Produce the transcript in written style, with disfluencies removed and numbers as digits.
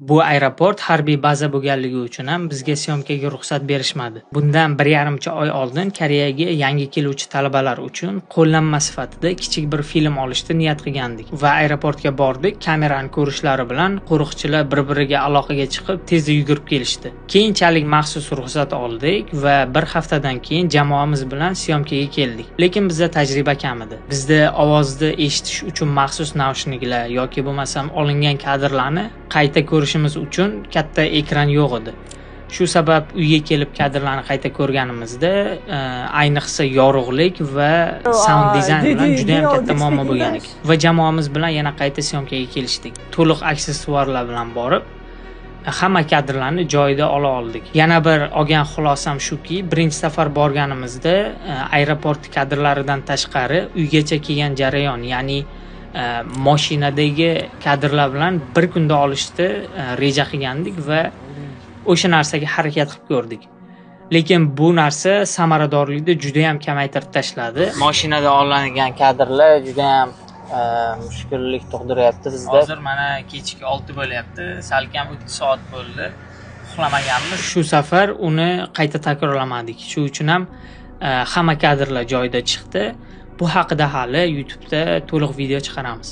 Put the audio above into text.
Bu aeroport harbiy baza bo'lganligi uchun ham bizga syomkaga ruxsat berishmadi. Bundan 1,5 oy oldin Koreyaga yangi keluvchi talabalar uchun qo'llanma sifatida kichik bir film olishni niyat qilgandik va aeroportga bordik. Kamerani ko'rishlari bilan qo'riqchilar bir-biriga aloqaga chiqib, tezda yugurib kelishdi. Keyinchalik maxsus ruxsat oldik va bir haftadan keyin jamoamiz bilan syomkaga keldik. Lekin bizda tajriba kam edi. Bizda ovozni eshitish uchun maxsus naushniklar yoki bo'lmasam olingan kadrlarni qayta ko'rishimiz uchun katta ekran yo'q edi. Shu sabab uyga kelib kadrlarni qayta ko'rganimizda, ayniqsa yorug'lik va sound dizayn bilan juda ham katta muammo bo'lgan ekan. Va jamoamiz bilan yana qayta syomkaga kelishdik. To'liq aksessuarlar bilan borib, hamma kadrlarni joyida ola oldik. Yana bir olgan xulosam shuki, birinchi safar borganimizda aeroport kadrlaridan tashqari uygacha kelgan jarayon, ya'ni mashinadagi kadrlar bilan bir kunda olishni reja qilgandik va o'sha narsaga harakat qilib ko'rdik. Lekin bu narsa samaradorlikni juda ham kamaytirib tashladi. Mashinada olingan kadrlar juda ham mushkullik tug'diryapti bizda. Hozir mana kechki 6 bo'lyapti, salkam 3 soat bo'ldi. Uxlamaganmiz. Shu safar uni qayta takrorlamadik. Shu uchun ham hamma kadrlar joyida chiqdi. Bu haqida hali YouTube'da to'liq video chiqaramiz.